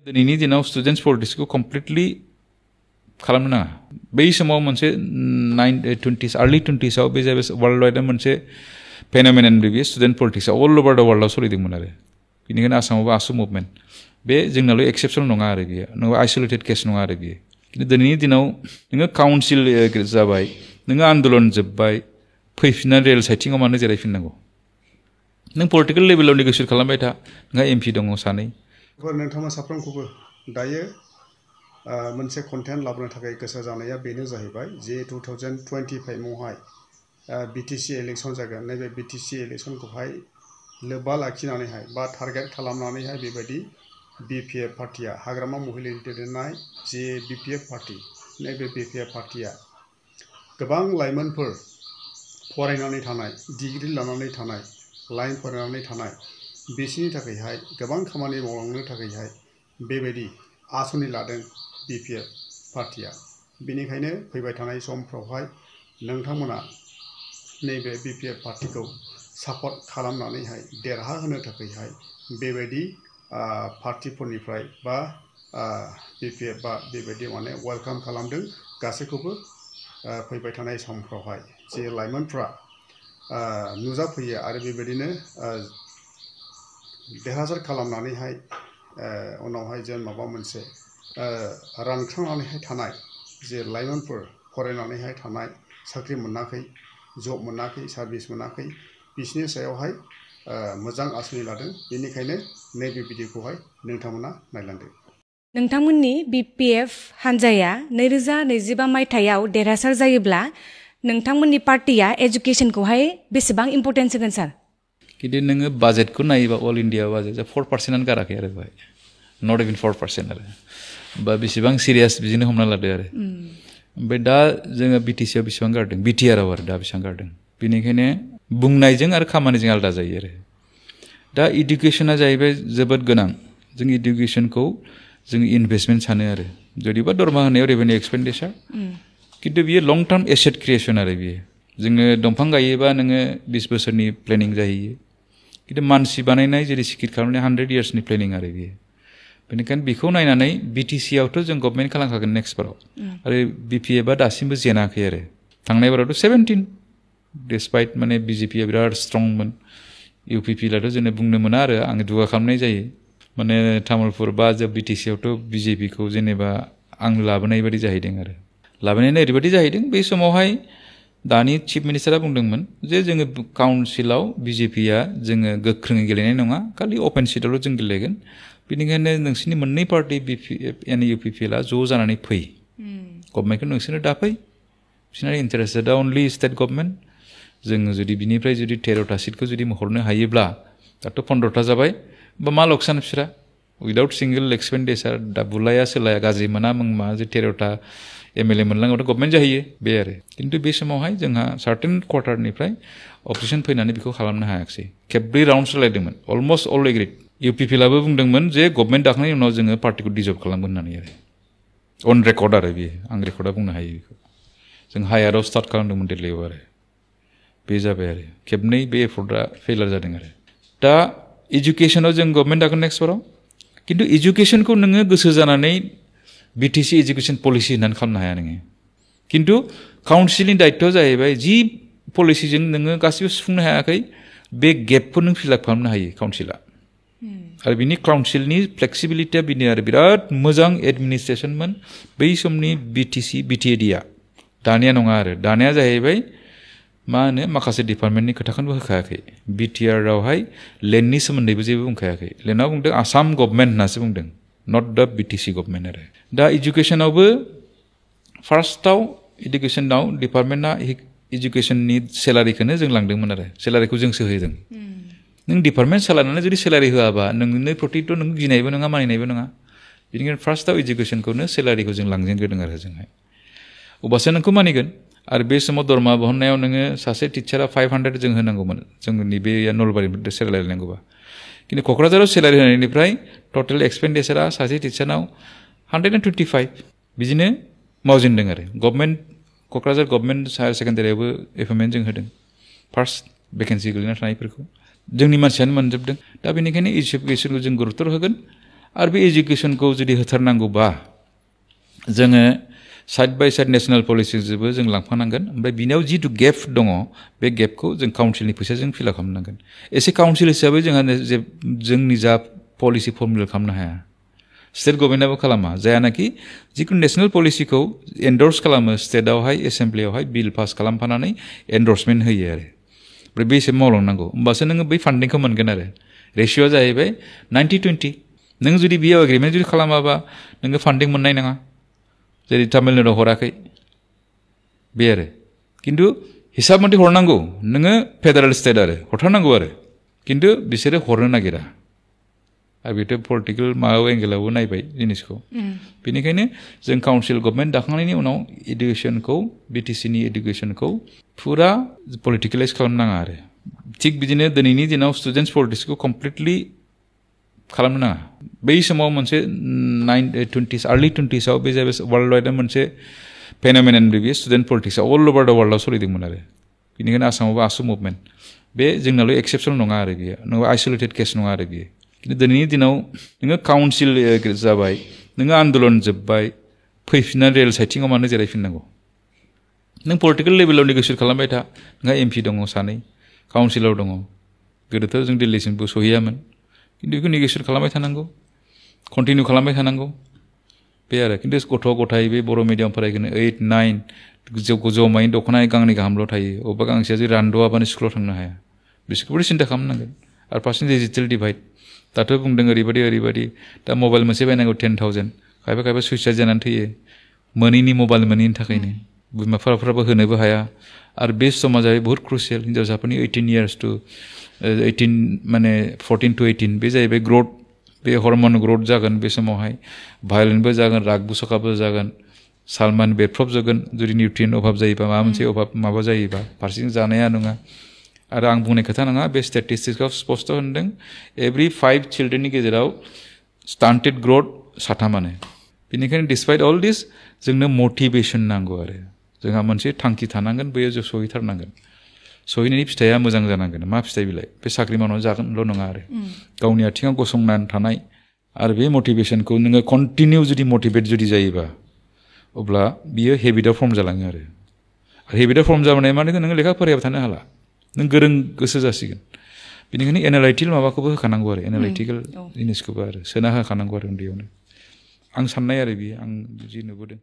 दिनैनि दिनाव students पलिटिक्सखौ completely खालामनो नाङा बै समाव मोनसे आर्लि 20s बे जाबाय वर्ल्ड वाइड मोनसे फेनोमेनन बेयो स्टुडेन्ट पलिटिक्सआ अल ओभार द वर्ल्डआव सोलिदोंमोन आरो बेनिखायनो आसामावबो आसु मुभमेन्ट बे जोंनाल' एक्सेपसन नङा आरो बेयो नङा आइसोलेटेड केस नङा आरो बेयो खिन्थु दिनैनि दिनाव नोङो काउन्सिल जाबाय नोङो आन्दलन जोब्बाय फैफिननानै रेल साइटिङाव मानो जिरायफिननांगौ नों पलिटिकेल लेभेलाव नेगोसियेट खालामबाय था नोंहा एमपि दङ सानै नोंथांमोन साफ्रोमखौबो दायो मोनसे कन्टेन्ट लाबोनो थाखाय गोसो जानाया बेनो जाहैबाय जे 2025आवहाय बिटिसि इलेक्सन जागोन नैबे बिटिसि इलेक्सनखौहाय लोब्बा लाखिनानैहाय बा टारगेट खालामनानैहाय बेबायदि बिपिएफ पार्टिया हाग्रामा महिलारि दैदेननाय जे बिपिएफ पार्टि नैबे बिपिएफ पार्टिया गोबां लाइमोनफोर फरायनानै थानाय डिग्री लानानै थानाय लाइन फरायनानै थानाय बिसोरनि थाखायहाय गोबां खामानि मावलांनो थाखायहाय बेबायदि आसनि लादों बिपिएफ पार्टिया बेनिखायनो फैबाय थानाय समफ्रावहाय नोंथांमोना नैबे बिपिएफ पार्टिखौ सापर्ट खालामनानैहाय देरहाहोनो थाखायहाय बेबायदि पार्टिफोरनिफ्राय बा बिपिएफ बा बेबायदि माने वेलकाम खालामदों गासैखौबो फैबाय थानाय समफ्रावहाय जे लाइमोनफ्रा नुजाफैयो आरो बेबायदिनो देरहासार खालामनानैहाय उनावहाय जों माबा मोनसे रानख्रांनानैहाय थानाय जे लाइमोनफोर फरायनानैहाय थानाय साख्रि मोनाखै जब मोनाखै सार्भिस मोनाखै बिसोरनि सायावहाय मोजां आसनि लादों बेनिखायनो नैबे भिडिअखौहाय नोंथांमोना नायलांदो नोंथांमोननि बिपिएफ हान्जाया 2025 मायथाइयाव देरहासार जायोब्ला नोंथांमोननि पार्टिया एजुकेशनखौहाय बेसेबां इम्पोर्टेन्स होगोन सार किन्तु नोङो बाजेटखौ नायोबा अल इन्डिया बाजेटआ 4%आनो गाराखै आरो बेहाय नट इभेन 4% आरो बा बेसेबां सिरियास बिदिनो हमना लादो आरो ओमफ्राय दा जोङो बिटिसिआव बेसेबां गारदों बिटिआरआव आरो दा बेसेबां गारदों बेनिखायनो बुंनायजों आरो खामानिजों आलादा जायो आरो दा इडुकेसना जाहैबाय जोबोद गोनां जों इडुकेसनखौ जों इनभेस्टमेन्ट सानो आरो जुदिबा दरमाहा होनायाव रेभिनिउ एक्सपेन्डिचार किन्तु बियो लं टार्म एसेट क्रिएसन आरो बियो जोङो दंफां गायोबा नोङो 20 बोसोरनि प्लेनिं जाहैयो किन्तु मानसि बानायनाय जेरै सिकिट खालामनाय 100 इयार्सनि प्लेनिं आरो बियो बेनिखायनो बेखौ नायनानै बिटिसिआवथ' जों गभर्नमेन्ट खालामखागोन नेक्स्ट बाराव आरो बिपिएफआ दासिमबो जेनाखै आरो थांनाय बारावथ' 17 डिस्पाइट माने बिजेपिआ बिराद स्ट्रंमोन इउपिपिलाथ' जोङो बुंनो मोना आरो आं दुगा खालामनाय जायो माने तामुलपुर बा जों बिटिसिआवथ' बिजेपिखौ जेनेबा आं लाबोनाय बायदि जाहैदों आरो लाबोनाया ओरैबायदि जाहैदों बै समावहाय दानि चिफ मिनिस्टारा बुंदोंमोन जे जोङो काउन्सिलाव बिजेपिआ जोङो गोख्रोङै गेलेनाय नङा खालि अपेन सिटआवल' जों गेलेगोन बेनिखायनो नोंसोरनि मोननै पार्टि बिपिएफ एन्ड इउपिपिएलआ ज' जानानै फै गभर्नमेन्टखौ नोंसोरनो दाफै बिसोरना इन्टारेस्टेडआ अनलि स्टेट गभर्नमेन्ट जोङो जुदि बिनिफ्राय जुदि 13टा सिटखौ जुदि हरनो हायोब्ला दाथ' 15टा जाबाय बा मा लकसान बिसोरा उइदाउट सिंगल एक्सपेन्डिचार दा बुलाया सोलाया गाज्रि मोना मा जे 13टा एमएलए मोनलाङोबाथ' गभर्नमेन्ट जाहैयो बे आरो खिन्थु बे समावहाय जोंहा सार्टेन क्वार्टारनिफ्राय अपोजिसन फैनानै बेखौ खालामनो हायाखिसै खेबब्रै राउन्ड सोलायदोंमोन अलमस्ट अल एग्रिड इउपिपिएलआबो बुंदोंमोन जे गभर्नमेन्ट दाखांनायनि उनाव जोङो पार्टिखौ डिजल्भ खालामगोन होननानै आरो अन रेकर्ड आरो बेयो आं रेकर्डआ बुंनो हायो बेखौ जों हायाराव स्टार्ट खालामदोंमोन दिल्लीयाव आरो बे जाबाय आरो खेबनै बे एफर्टआ फेलार जादों आरो दा इडुकेसनाव जों गभर्नमेन्ट दागोन नेक्स्ट बाराव खिन्थु इडुकेसनखौ नोङो गोसो जानानै बिटिसि एजुकेसन पलिसि होननानै खालामनो हाया नोङो खिन्थु काउन्सिलनि दायित्वआ जाहैबाय जि पलिसिजों नोङो गासिबो सुफुंनो हायाखै बे गेपखौ नों फिलआप खालामनो हायो काउन्सिला आरो बिनि काउन्सिलनि फ्लेक्सिबिलिटिया बिनो आरो बिराद मोजां एडमिनिस्ट्रेसनमोन बै समनि बिटिसि बिटिएडिआ दानिया नङा आरो दानिया जाहैबाय मा होनो माखासे डिपार्टमेन्टनि खोथाखौनो होखायाखै बिटिआरआवहाय लेन्डनि सोमोन्दैबो जेबो बुंखायाखै लेन्डआव बुंदों आसाम गभर्नमेन्ट होननासो बुंदों नट दा बिटिसि गभर्नमेन्ट आरो दा इडुकेसनावबो फार्स्टआव इडुकेसनाव डिपार्टमेन्टआ इडुकेसननि सेलारिखौनो जों लांदोंमोन आरो सेलारिखौ जोंसो होदों नों डिपार्टमेन्ट सालायनानै जुदि सेलारि होआबा नोंनो प्रतिथ' नों गिनायबो नङा मानिनायबो नङा बेनिखायनो फार्स्टआव इडुकेसनखौनो सेलारिखौ जों लांजेनग्रोदों आरो जोंहाय अब्लासो नोंखौ मानिगोन आरो बे समाव दरमा बहननायाव नोङो सासे टिचारा 500 जों होनांगौमोन जोंनि बे नलबारिनिफ्राय सेलारि लायनांगौबा खिन्थु क'क्राझाराव सेलारि होनायनिफ्राय टटेल एक्सपेन्डिचारा सासे टिचारनाव 125 बिदिनो मावजेनदों आरो गभर्नमेन्ट क'क्राझार गभर्नमेन्ट हायार सेकेन्डारियावबो एपइन्टमेन्ट जों होदों फार्स्ट भेकेन्सि गोलैना थानायफोरखौ जोंनि मानसियानो मोनजोबदों दा बेनिखायनो इडुकेसनखौ जों गुरुत्त' होगोन आरो बे एजुकेसनखौ जुदि होथारनांगौबा जोङो साइड बाय साइड नेशनेल पलिसिजोंबो जों लांफानांगोन ओमफ्राय बिनियाव जिथु गेप दङ बे गेपखौ जों काउन्सिलनि फैसाजों फिल खालामनांगोन एसे काउन्सिल हिसाबै जोंहा जोंनि जा पलिसि फर्मुलेट खालामनो हाया स्टेट गभर्नमेन्टआबो खालामा जायानाखि जिखुनु नेशनेल पलिसिखौ एन्डर्स खालामो स्टेटआवहाय एसेम्ब्लियावहाय बिल पास खालामफानानै एन्डर्समेन्ट होयो आरो ओमफ्राय बे एसे मावलांनांगौ होमबासो नोङो बै फान्डिंखौ मोनगोन आरो रेशिय'आ जाहैबाय 90-20 नों जुदि बेयाव एग्रिमेन्ट जुदि खालामाबा नोङो फान्डिं मोननाय नङा जेरै तामिलनाडुआव हराखै बे आरो खिन्थु हिसाब मथे हरनांगौ नोङो फेडारेल स्टेट आरो हरथारनांगौ आरो खिन्थु बिसोरो हरनो नागिरा आरो बेथ' पलिटिकेल माबायाव एंगेलावबो नायबाय जिनिसखौ बेनिखायनो जों काउन्सिल गभर्नमेन्ट दाखांनायनि उनाव इडुकेसनखौ बिटिसिनि इडुकेसनखौ फुरा पलिटिकेलाइज खालामनाङा आरो थिग बिदिनो दिनैनि दिनाव स्टुडेन्टस पलिटिक्सखौ कमप्लिटलि खालामनो नाङा बै समाव मोनसे आर्लि 20s बे जाबाय वर्ल्ड वाइड मोनसे फेनोमेनन बे स्टुडेन्ट पलिटिक्सआ अल अभार द वर्ल्डआव सोलिदोंमोन आरो बेनिखायनो आसामावबो आसु मुभमेन्ट बे जोंनाल' एक्सेपसन नङा आरो बेयो नङाबा आइसोलेटेड केस नङा आरो बेयो खिन्थु दिनैनि दिनाव नोङो काउन्सिल जाबाय नोङो आन्दलन जोब्बाय फैफिननानै रेल साइटिङाव मानो जिरायफिननांगौ नों पलिटिकेल लेभेलाव नेगोसियेट खालामबाय था नोंहा एमपि दङ सानै काउन्सिलाव दङ गोदोथ' जों दिल्लीसिमबो सहैयामोन खिन्थु बेखौ नेगोसियेट खालामबाय थानांगौ कन्टिनिउ खालामबाय थानांगौ बे आरो खिन्थु गथ' गथाय बे बर' मिडियाम फरायगोन 8-9 जमायै दख'ना गांनै गाहामल' थायो अबेबा गांसेया जुदि रानद'आबानो स्कुलाव थांनो हाया बिसोरखौबो सिन्था खालामनांगोन आरो फारसेथिं डिजिटेल डिभाइड दाथ' बुंदों ओरैबायदि दा मबाइल मोनसे बायनांगौ 10,000 खायफा सुइसाइड जानानै थैयो मोनैनि मबाइल मोनैनि थाखायनो बिमा बिफाफ्राबो होनोबो हाया आरो बे समा जाहैबाय बहुत क्रुसियेल हिन्जावसाफोरनि 18 years to 18 माने 14 to 18 बे जाहैबाय ग्रोथ बे हर्मन ग्रोथ जागोन बे समावहाय भायलेन्टबो जागोन राग बुसकाबो जागोन सालमान बेरफ्रबजोगोन जुदि निउट्रियेन्ट अभाब जायोबा माबा मोनसे अभाब माबा जायोबा फारसेथिं जानाया नङा आरो आं बुंनाय खोथा नङा बे स्टेटिस्टिक्सआव स्पष्ट होनदों एभ्रि 5 चिल्ड्रेननि गेजेराव स्टान्टेड ग्रोथ 7आनो बेनिखायनो डिस्पाइट अल दिस जोंनो मटिभेसन नांगौ आरो जोंहा मोनसे थांखि थानांगोन बैयाव जों सहैथारनांगोन सहैनायनि फिथाइया मोजां जानांगोन मा फिथाइ बिलाय बे साख्रि मावनानै जागोनल' नङा आरो गावनि आथिङाव गसंनानै थानाय आरो बे मटिभेसनखौ नोङो कन्टिनिउ जुदि मटिभेट जुदि जायोबा अब्ला बियो हेबिटआव फर्म जालाङो आरो हेबिटआव फर्म जाबोनाय माने नोङो लेखा फरायाबा थानो हाला नों गोरों गोसो जासिगोन बेनिखायनो एनालाइटिकेल माबाखौबो होखानांगौ आरो एनालाइटिकेल जिनिसखौबो आरो सोना होखानांगौ आरो उन्दैयावनो आं साननाय आरो बियो आं जि नुबोदों